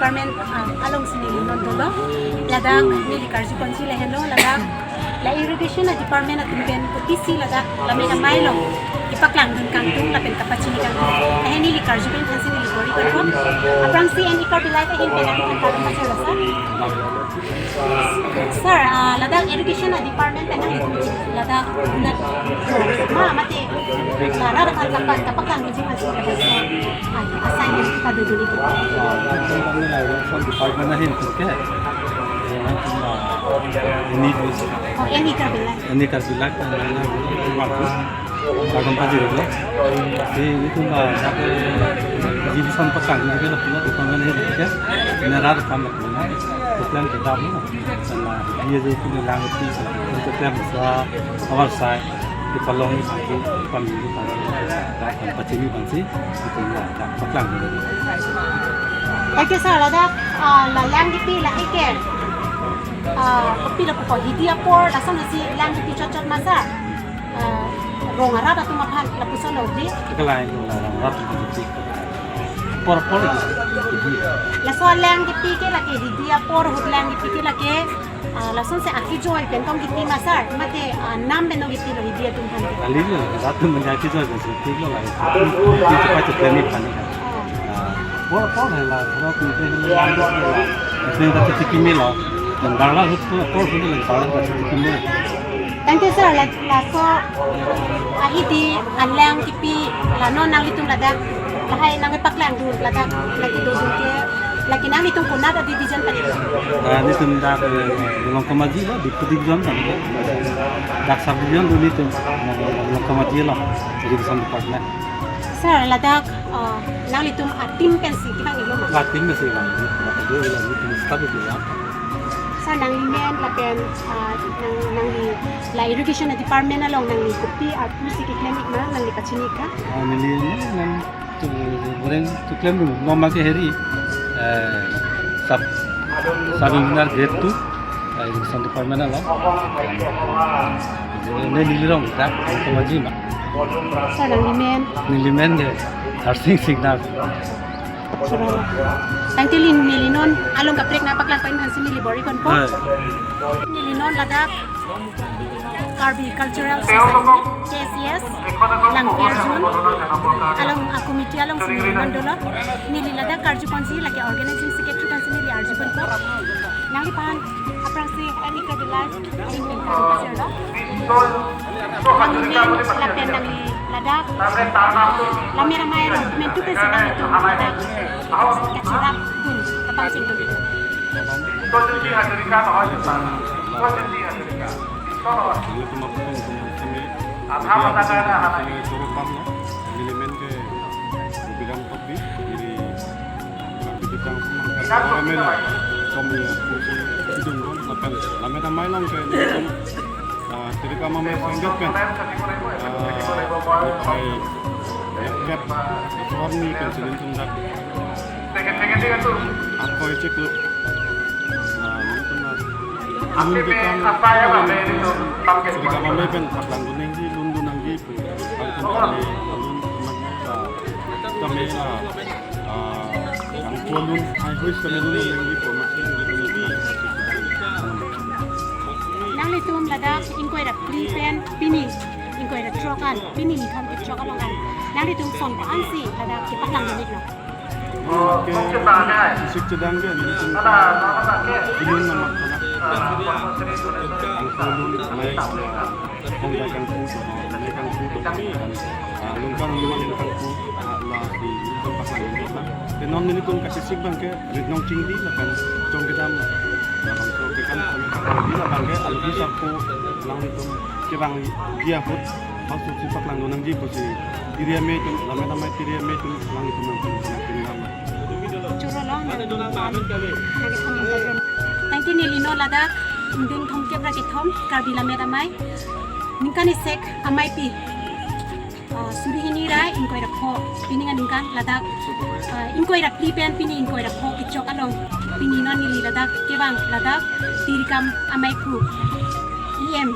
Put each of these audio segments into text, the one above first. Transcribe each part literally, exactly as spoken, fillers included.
Department, ah, alongsi neli non dolo. Ladak neli karju ponji lahenlo, ladak la irrigation a department atum pen kopisi ladak lammet amei along kepaklangdun kangtung lapen kapachini kangtung, lahen neli karju pen aphansi neli bor-i ponpo. Aphrangsi N E Karbi Live ahin pen nangli aphan kardom pajirlo, sir. Sir, ah, ladak irrigation a department pen nangli ladak unat ma mate la rat aphan kapak kapaklangdunji aphansi ladak, sir, ah, assignment padodun-ikpo. Department ahin ke. Ini, Oh, N E Karbi Live. N E Karbi Live, Karbi Live. Kardom pajirlo. Si itum ba dak irrigation paklang ini ke lapu department ahin ke. Ini rat aphan lapu na. Keklem kedam na. Sana dia je itu lang itu. Keklem sa awar sai. Kepalong itu, kepamili itu. Dak pachini aphansi. Itum ba dak paklang. Thank you, sir. Ladak, ah, la lang kipi lahai ke. Ah, kopi lapu ko hidi apor, lason si lang kipi chotchot ma, sir. Ah, rong arat atum aphan lapuson lo di. Kalai lo la rong arat atum kipi. Apor apor lo. Laso lang kipi ke lake hidi apor, ahut lang kipi ke lake, ah, lasonsi akejoi pen tong kipi ma, sir, mate, ah, nam pen tong kipi lo hidi atum aphan ke. Kali lo, rat atum pen akejoi pen kipi lo la. Kipi cepat cepat ni pani kan. Oh. Ah, apor apor lo la, kalau kipi lo la, kipi lo la, kipi lo la, kipi lo la, Thank you, sir. La, laso ahidi alang kipi la non nanglitum ladak lahai nangpaklangdun ladak lake dodun ke, lake nanglitum konat a division pen? Ah, nelitum dak, eh, Longkamaji lo, Diphu division kan. Dak sub division lo nelitum, Longkamaji lo, irrigation department. Sir, ladak, ah, nanglitum a team pensi kevang-iklo ma? La team pensi kevang. Ladak nelitum staff itu ya. Sir, nangli men lapen, ah, nang, nangli la irrigation department along nangli kopi arpu si keklem-ik ma, nangli pachini-ik tha? Ah, neli, neli, neli, tu, goreng tu klem dulu. Nom ke heri, eh, sub, sub engineer grade two, eh, irrigation department along. Neli, neli rong, dak, Longkamaji ma. Sir, nangli men? Neli men ke Harsing Singnar. Thank you, neli, neli non along kaprek nangpaklang pen aphansi neli bor-i ponpo. Hai. Neli non ladak Karbi Cultural Society, K C S, Langpir Zone along a committee alongsi neli non dolo. Neli ladak karju ponji lake organizing secretary aphansi neli arju ponpo. Nangliphan aphrangsi N E Karbi Live ahin pen kardom pajirlo. Nangli men lapen nangli ladak lammet amei along komantu pensi nanglitum ladak kachirapdun kapangchengdun? Nelitum aphan kami, kami choro pam lo, neli men ke Rubiram Kopi, neli Bidang semang kan. Kami na, kami ya, kidung dong, lapen lammet amei along ke, ah, tirikam amei sengket pen, ah, ai, yak yak, warni pen sinin tundak. Ako icik lu. Nah, ini pun lah. Ini kita, tirikam amei pen paklangdun nangji, lundun nangji, pen, pen, pen, lundun, pen, ah, kami lah. Ah, yang tua lun, ai, hui, kami lun yang di promosi, yang di promosi. Nanglitum ladak ingkoi ra phli pen pini, ingkoi ra throk an, pini ni khan throk along an. Nanglitum son ko-ansi ladak kepaklangdun-iklo? Oke, isik cedang ke, nanglitum ilun nama, angko lun, mai, Hong dai kangpu, hong dai kangpu, ah, lungkang lima lungkangpu, ah, la di lungkang pasang lungkang. Te non nelitum kachesik abang ke, rit nong chingdi, lapen chong kedam, lapen chong kedam, kami di la abang ke, alu di sapu, lang nelitum, kevang di ahut, hal susi paklangdun nangji pusi, tiri amei atum, lammet amei tiri amei atum, lang nelitum nangtum, nangtum, nangtum. Choro lo, nang, nang, nang. Thank you, neli non ladak, ingdeng thomkep ra kethom, Karbi Lammet Amei. Ningkan isek ameipi, ah, suri hini ra ingkoi ra pho, pini aningkan ladak, ah, ingkoi ra phli pen pini ingkoi ra pho kechok along, pini non neli ladak kevang ladak, tirikam amei pu, E M.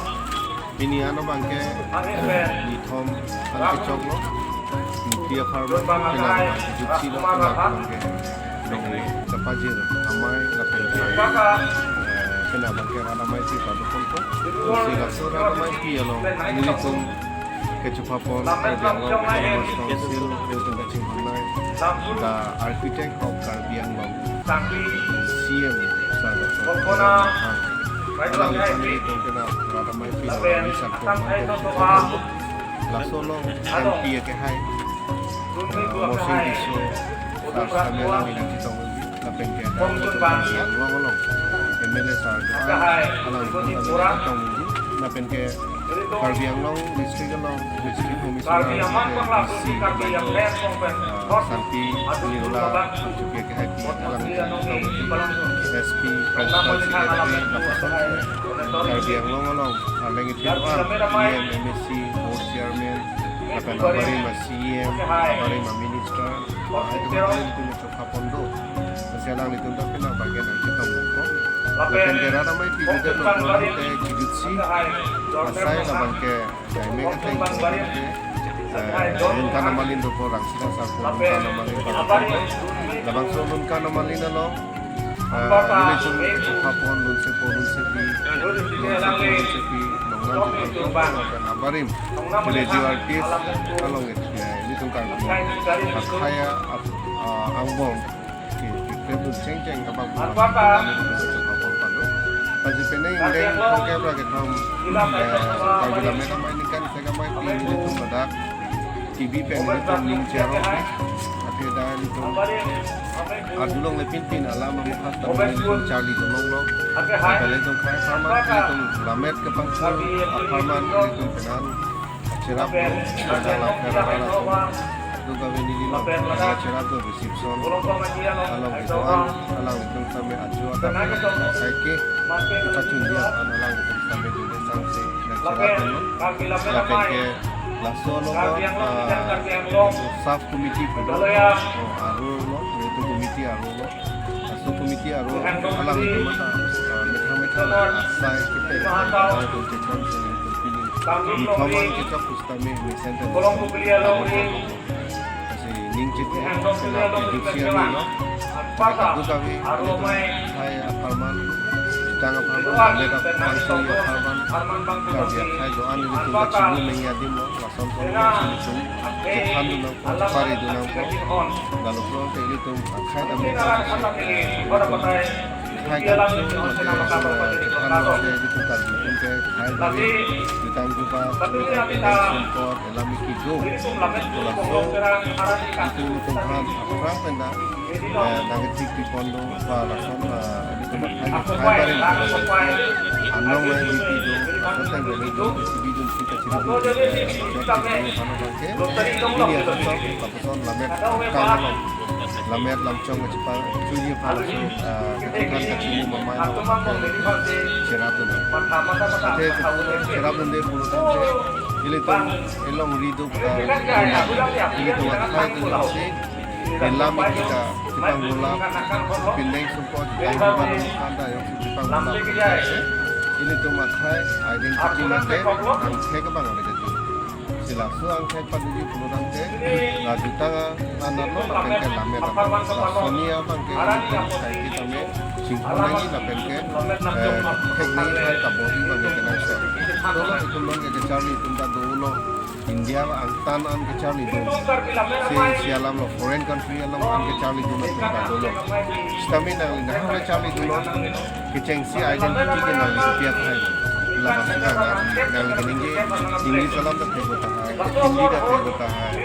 Pini ano abangke nithom an kechoklo. Mukti apharman, penang abangke Jutsi lo, penang abangke Dongri Chepajir Amei, lapen ke, eh, penang abangke Rat Ameipi padukun po. Si laso Rat Ameipi along nelitum kechepapon Karbi Anglong Autonomous Council, nelitum kachinghonnei, the architect of Karbi Anglong, C M Sir Doctor Tuliram Ronghang. Alangli aphan nelitum penang Rat Ameipi along neli sarpo man pen kechepapon. Laso along M P akehai, eh, Morsing Tisso sir sitame alangli nangchetong unji. Lapen ke dak nelitum Karbi Anglong along M L A sir do-an, alangli aphan nangchetong unji. Lapen ke Karbi Anglong District along District Commissioner, D C, ah, Santi Nirula, Santi akehai pi alangli nangchetong unji. S P, Principal Secretary, lapuson Karbi Anglong along arleng kethe do-an, E M, M A C, Board Chairman, lapen abarim a-C E M, abarim a-Minister, ah, itum aphan nelitum kechepapon do. Lasi alanglitum ta penang abangke nangchetong unpo. Lapen ke Rat Ameipi judet lo pulote kejutsi asai labangke, eh, meng ateng pulote, eh, Lunkan Amalin dopo, Rangsina sarpo Lunkan Amalin padukun po. Labangso Lunkan Amalin along, eh, nelitum kechepapon lunsepo lunsepi, lunsepo lunsepi, nonnan chepangchong lapen abarim radio artist along, eh, nelitum Karbi akhai a-, ah, angbong ke, ke, kedun chengcheng kabang kabang kami kami kami kami kami. Pasi penang ingdeng thomkep ra kethom, eh, Karbi Lammet Amei aningkan isi Ameipi nelitum ladak T V pen nelitum ning cherong ke. Athe dak nelitum arjulong le pinpin alam amukhas ta nelitum charlidun longlo. Dak nelitum akhai apharman, nelitum lammet kepangkur apharman nelitum penang cherap do, penang lam kara kara do. Dak kave neli lo, penang cherap do reception along kedo-an, alanglitum sitame ajo atap akai ke kachunji aphan alanglitum sitame dun-e sangse nangcherap dunlo. Lapen ke laso along, ah, sub committee kedo, oh, arlo lo, nelitum committee arlo lo. Laso committee arlo alanglitum ta, ah, methang methang asai kepeng alanglitum checham si nelitum pini nithom an kechok pusitame mesen ta nelitum. Lasi ning chethe, penang kejutsi arni lo. Kadokave nelitum akhai apharman, jutang apharman, lammet apharman, soi apharman, Karbi akhai do-an nelitum kachinglu nangji adim lo. Lason son nelitum chethan dun nangpo, chepare dun nangpo. Lalu pulote nelitum akhai dam nelitum, eh, akhai dam nelitum, eh, chethan dun nelitum Karbi atum ke akhai dari jutang jubat, jutang pinang sumpot, elam iki do. Laso nelitum, nelitum aphan aphrang pen ta, eh, nangkethik pipon do, ba lason, eh, nelitum akhai akhai barim anong nangkipi do, lason tang nelitum isi bidun si kachiri dun, eh, jok kachiri aphan abangke, pini asonson, lapuson lammet akam along, lammet lamchong kachepachunji aphan laso, eh, kachethan kachinglu mamai along abangke cherap dun. Athe cherap dunde pulo tangte, ilitum elongri do, eh, ilitum akhai do si, elam iki ta chepanglo, pinang sumpot, jutang jubat amukhang ta jongsi chepanglo. Ilitum akhai identity mate angthek abang ave jadu. Si laso angthek paduji pulo tangte, la jutang anarlo lapen ke lammet anarlo. Lasoni abangke ilitum akhai kitame chinghon nangji lapen ke, eh, thek nangji aphan kabor-i abangke kenangsot. Dolo itum abangke kecharli atum ta dolo. India angtan an kecharlidun. Si, si alam lo foreign country along an kecharlidun atum ta dolo. Sitame nangli nahang le charlidunnon, kechengsi identity ke nangli kopi akhai. Labangso ta nangli, nangli keningje English alam ta thekpo tahai, Hindi ta thekpo tahai,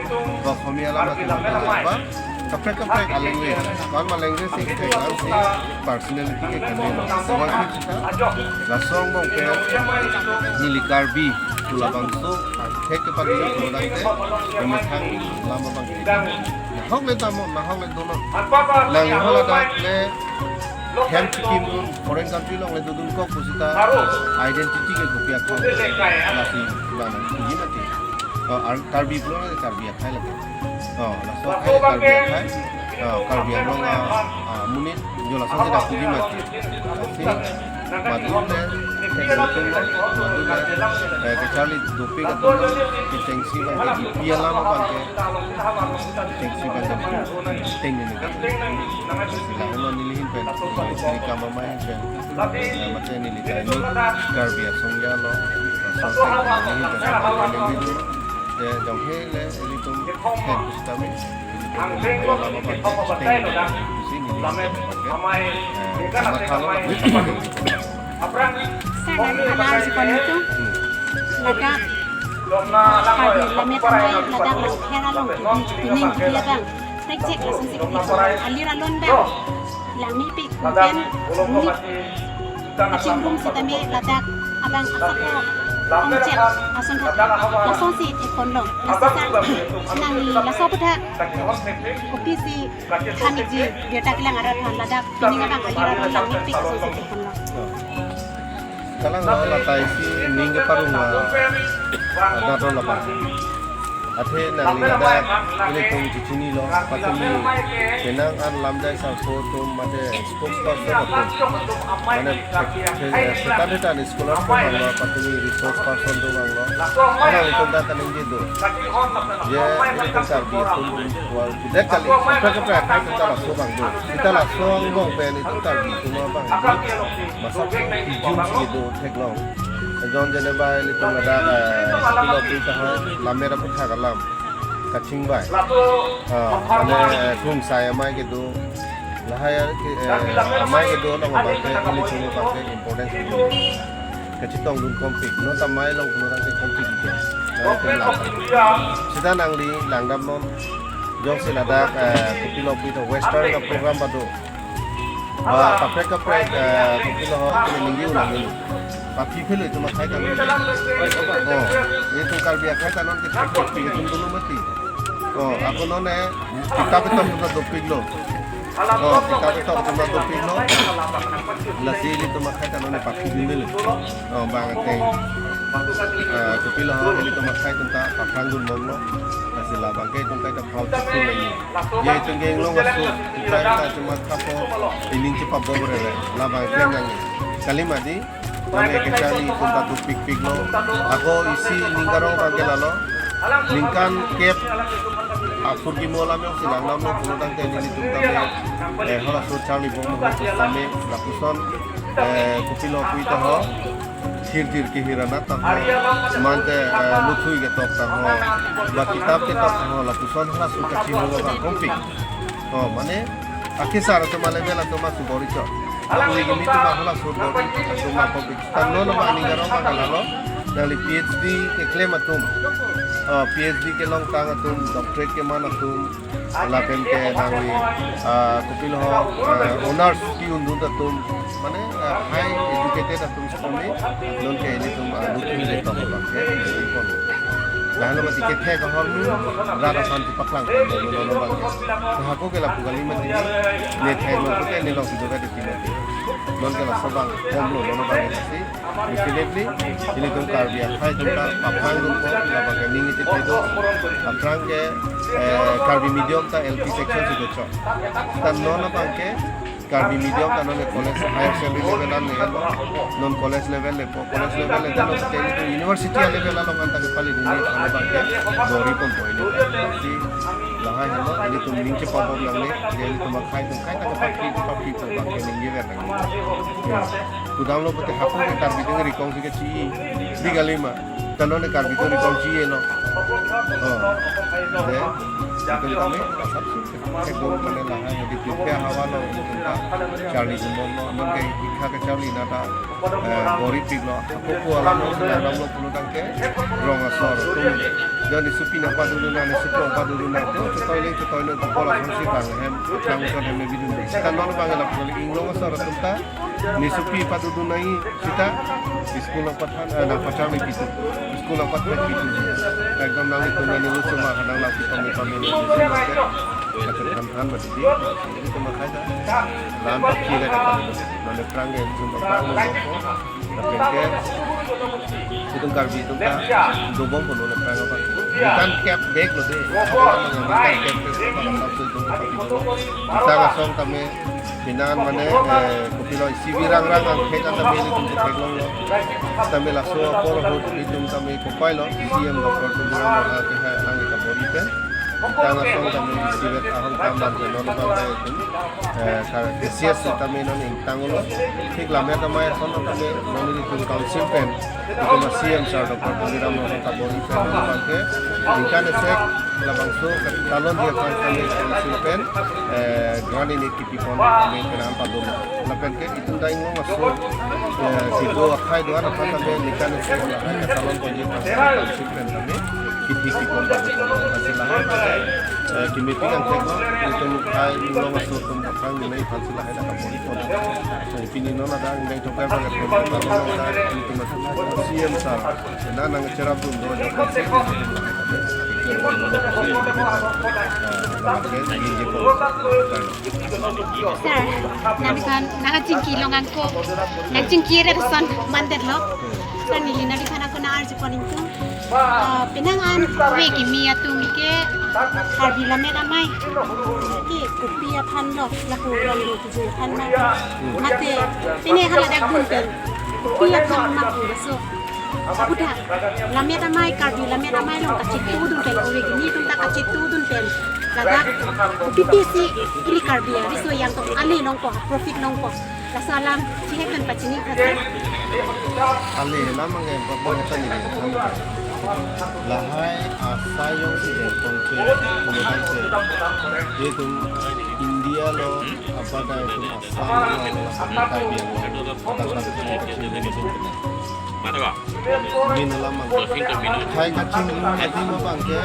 ba Okhomia alam ta thekpo tahai, ba Kaprek kaprek a language, komat ma language si ketheklong si personality ke kami lo. Sewang sita, laso angbong pen neli Karbi pu labangso angthek kepadi pulo tangte, kemethang alam abang ke. Nahok le tamo, nahok le dono. Nang hala dak le hem chikim dun, foreign country along le dodun kok pu sita identity ke kopi akhai. Lasi bang puji mati. Oh, Ar-, Karbi pulo na Karbi akhai lagi. Oh, laso akhai Karbi akhai. Oh, Karbi Anglong a, a, amonit jo laso si dak puji mati. Lasi madu le, eh, madu le, eh, kacharli dopik atum lo, kechengsi abang ke, ipi alam abang ke, kechengsi abang ke, chengsi abang ke. Lasi lahelo neli ahin pen, neli kama mai ahin pen, eh, mate neli kaini Karbi asong ya lo, asong ya lo, neli ahin pen, neli ahin pen, eh, jong he le, ilitum, eh, kustami. Sana alar si kon itu. Ladak Karbi Lammet Amei ladak Langpher along kebi pining kebi abang. Prekjek lason si kebi alir alon abang. Langmepik pen muni kachingrum sitame ladak abang asap ko kongchek ason tha. Lason si ikon lo. Lasi sang nang laso aphuthak kopi si than ikji, birta kelang arat than ladak pining abang alir alon Langmepik ason si ikon lo. Kalang lo, la ta isi ning keparong adat lo labang. Athe nangli ladak ilitum chichinilo, patumi penang an lamjai sarpo atum mate spokesperson atum. Mane, eh, setan setan scholar atum vanglo, patumi resource person atum vanglo. Mane ilitum dak kaningje do. Je ilitum Karbi atum wal tidak kali, kaprek kaprek akhai atum ta laso abang do. Sita laso angbong pen ilitum Karbi atum abang do. Masa pijum si do theklong. Ejon jene bai ilitum ladak, eh, kopilo pu tahai, Lammet aphuthak alam. Kachingbai. Ah, mane, eh, Krungsai Amei kedo. Lahai, eh, Amei kedo along abang ke, ilitum abang ke importance kedo. Kachetong dun kompik. Non ta Amei along pulo tangte kompik kedo. Nangli tum lang. Sita nangli langdam non. Jongsi ladak, eh, kopilo pu tahai Western a-program bado. Ba kaprek kaprek, eh, kopilo ho, kini ningje ulang ini. Paphi phelo itum akhai ta non. Oh, itum Karbi akhai ta non ke paphi itum dulu mati. Oh, ako non eh, kitab itum ta dopiklo. Oh, kitab itum ta dopiklo. Lasi ilitum akhai ta non eh paphi dun dulu. Oh, bang ateng. Eh, kopilo ho, ilitum akhai atum ta paphrang dunbomlo. Lasi labang ke itum akhai ta phau chisi lagi. Ye itum ke inglong aso, itum ta cuma kapo, ining chepabom rere, labang ke nang. Kalima di, mane kacharli itum ta dopikpiklo. Ako isi ning karong abang ke lalo. Ningkan kep, aphurkimo alam jongsi langdamlo pulo tangte nelitum tame, eh, halaso charlibom ho sitame, lapuson, eh, kopilo pu tahai. Thir thir kehir anat ta ho, mante, eh, luthui ketok ta ho, ba kitab ketok ta ho, lapuson halaso kachihong abang kompik. Oh, mane, akesar atum a-level atum a-subor ichot. Uli gini atum a halaso bor atum a kompik. Tan non abang ning karong abang ke lalo, nangli P H D keklem atum. Oh, P H D kelongtang atum, doctorate keman atum, lapen ke nangli, ah, kopilo ho, ah, honors ke-un dun atum, mane, ah, high educated atum sitame, non ke ilitum, ah, luthui le tong abang ke, ipon. Lahelo mati kethek ahormu, rat asan chepaklang, non, non, non, abang ke. Nah, ako ke lapu kali mati, ne thek non pute ne long sido ka dikilo. Non ke laso abang, komlo, non abang ke lasi. Definitely, ilitum Karbi akhai atum ta paphrang dunpo, labang ke ning iti pedo, aphrang ke, eh, Karbi medium ta L P section si dochot. Tan non abang ke, Karbi medium ta non ke college higher secondary level an le lo, non college level lepo, college level le non ke ilitum university level along an ta kepali dini, labang ke, bor-iponpo ilitum. Si, lahai helo, ilitum ning chepabom nangne, ilitum akhai atum, akhai ta kepaphi, kepaphipo, abang ke ningje ver nangne. Ya. Kudam lo pute hapu ke Karbi atum rikong si kechi. Di kalima. Tan non Karbi atum rikong chi lo. Oh. De. Itum kami, sab su. Ekdom mane lahai di tupe hawa lo. Charli gumbom lo. Non ke ikha kacharli nata, eh, bor-ipiklo. Hapu ko alam lo, sila alam lo pulo tangte. Rong asor. Tum. Jodi nisopi nangpadodun nang, nisopi nangpadodun nang, to chotoi le chotoi lo, to bola thangsi bang hem, tang chot hem bidun. Seta non bang la poli inglong asor atum ta nisopi padodun nang seta school nangpathan, eh, nangpacharli pitu. School nangpathan pitu. Ekdom nanglitum neli lusuma nang la pitu kami kami ni. Kachethan than ba titi. Itu makanya. Lam pakki le kata. Nonle prang ke jumpa prang mo ko. Lapen ke itum Karbi atum ta dobom pulo le prang apa. Ningkan kep bek lo de. Ningkan kep bek lo. Kita asong tame pinan mane, eh, kopilo isi virang rang angthek anta beli itum chetheklonglo. Tame laso apor ahut itum tame kopai lo C M Doctor Tuliram Ronghang ke hai ang ita bori pen. Kita asong tame isi vet ahong kaman ke non bang ke itum. Eh, kar K C S tame non ingtang lo. Thik lammet amei ason tame non itum council pen. Itum C M sir Doctor Tuliram Ronghang kabor-i pen abang ke ningkan esek labangso katalon dia pen kami council pen, eh, grant ini kipipon kami pen ang padun. Lapen ke itum dai ngong aso, eh, kido akhai doan apa kami ningkan esek lahai katalon pon dia pen council pen kami kithi kipon padun. Hasil lahai pen, eh, kimipi kan tekno itum khai ngong aso atum kang nilai hasil lahai dak kapon pon. Pini non ada yang coba pada pon pon ada itu masuk C M sir. Nah, nang cherap dun do. Sir, nang kan nang chingki long angko, nang chingki re son mandet lo. Sir, neli nang kan ako na arju pon itu. Ah, penang an ove kimi atum ke Karbi lammet amei ke kopi aphan lo, lapu lapu kejui aphan ma. Mate pine haladak dun pen kopi aphan ma pu laso. Aputhak lammet amei, Karbi lammet amei along kachetu dun pen, ove kimi atum ta kachetu dun pen ladak kopisi ili Karbi ariso yang to ale longpo, profit longpo. Laso alam chihek pen pachini kha, sir. Ale alam angke bapong heta ni. Lahai asai jongsi dengpon ke, kemudian se itum India lo, apa dah itum Assam lo, lahai Karbi Anglong lo, kata-kata kecil ini. Min alam angke. Hai kachingrum adim abang ke,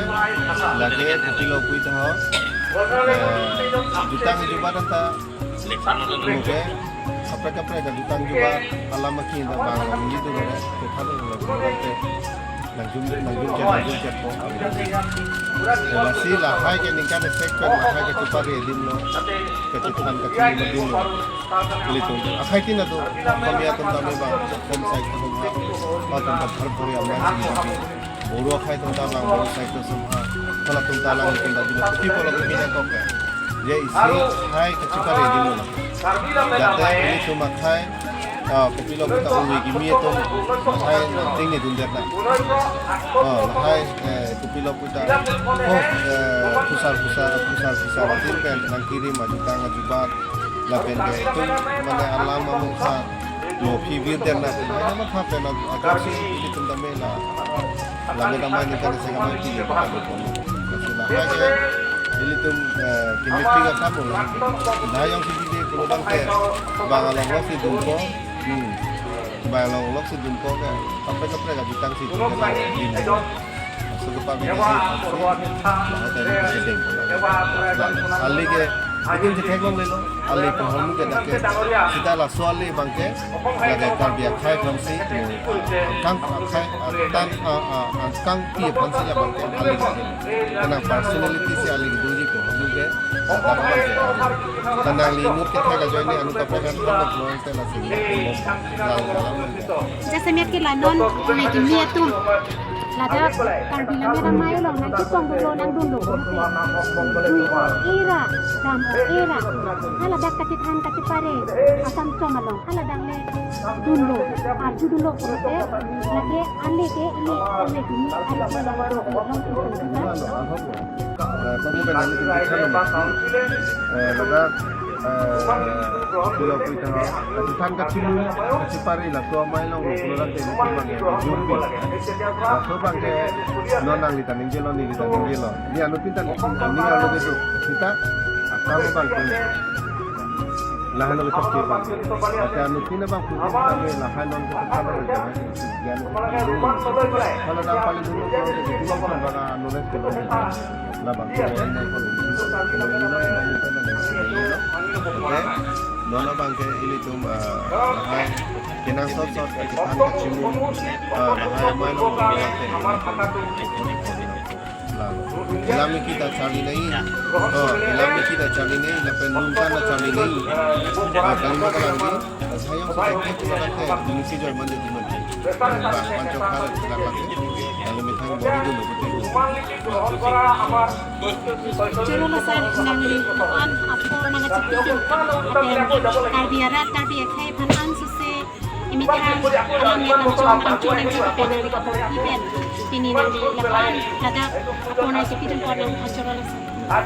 lake kopilo pu ita ho. Eh, jutang jubat anta. Oke. Kaprek kaprek kejutang jubat alam akin ta bang lo, ini tu kare. Kita tu lo, nangjum nangjum cek nangjum cek ko. Lasi lahai ke ningkan esek pen lahai kachepare adim lo. Kachethan kachingrum adim lo. Ilitum akhai tin adu, kami atum tame bang home side ko ha. Atum ta bhar bhari amai sini. Boro akhai atum ta bang Boro side ko sum ha. Halatum ta lang itum ta bilo kopi polo kopi nangkok ke. Ye isi hai kachepare adim lo. Jate ilitum akhai, ah, kopilo pu ta ove kimi atum lahai nangting ni dundet na. Oh, lahai, eh, kopilo pu ta. Oh, eh, pusar pusar pusar pusar adim pen nangkirim ajutang ajubat. Lapen ke itum mane alam amukha lo kibir den na, mane matha pen ag-, agak si ilitum tame la, lammet amei ningkan esek amei pili kita betul. Sila aja ilitum, eh, kimipi ka kamu la. Nah, yang si bidi pulo bang ke bang along lo si dunpo, hmm, bang along lo si dunpo ke, kaprek kaprek kejutang si dunpo. Suka pagi nasi, nasi, lah, tadi kita deng. Nah, ali ke, itum chetheklong lelo, ali paham ke dak ke. Seta laso ali abang ke, lake Karbi akhai aphan si, angkang akhai, angkang, ah, ah, angkang pi aphan si abang ke, ali ke. Karena personality si ali ke dunji paham ke, dak abang ke. Karena ali inut kethek ajoine, anu kaprek kan, kan, kan, kan, kan, kan, kan, kan, kan, Jasemet ke la non, ove kimi atum ladak Karbi lammet amei along nangketong dolo nangdunlo. Dui o-e ra, dam o-e ra. Haladak kachethan kachepare asam som along haladak le dunlo, arju dunlo pulote, lake ale ke ili ove kimi arju along. Eh, kamu kan ini tinggi kan, eh, ladak, eh, pulo pu ita, kachethan kachingrum, kachepare laso amei along, pulo lang teni bang ke, jumpi. Laso abang ke, non nangli ta ningjelo, neli ta ningjelo. Ni anu pintan, ni anu ke tu, kita, asal abang ke. Lahan lo bekas ke bang. Maka nutin abang putin kami lahan non ke kami lahan. Yan. Kalau nampak itu lo kalau itu lo kan bang knowledge ke lo. Labang ke ini. Oke. Non abang ke ilitum, ah, lahan. Kena sot sot ke kita kacimung. Ah, lahan main lo. Lalu, ilami kita charli nai. Oh, ilami kita charli nai, lapen nungkan charli nai. Ah, kalimat lagi. Saya sudah cek cuma nanti, ini si Joy mandi di mana. Bang, pancok hari kita lagi. Lalu methang bori dulu, betul. Choro la sar nangli an apor nangkachipi. Apen Karbi arat, Karbi akhei aphan an suse imethang alam ya lamchon angchon nangchipi pen nangli kapor pen. Pini nangli lapu-an ladak apor nangchipi dun apor nangphan choro la sar.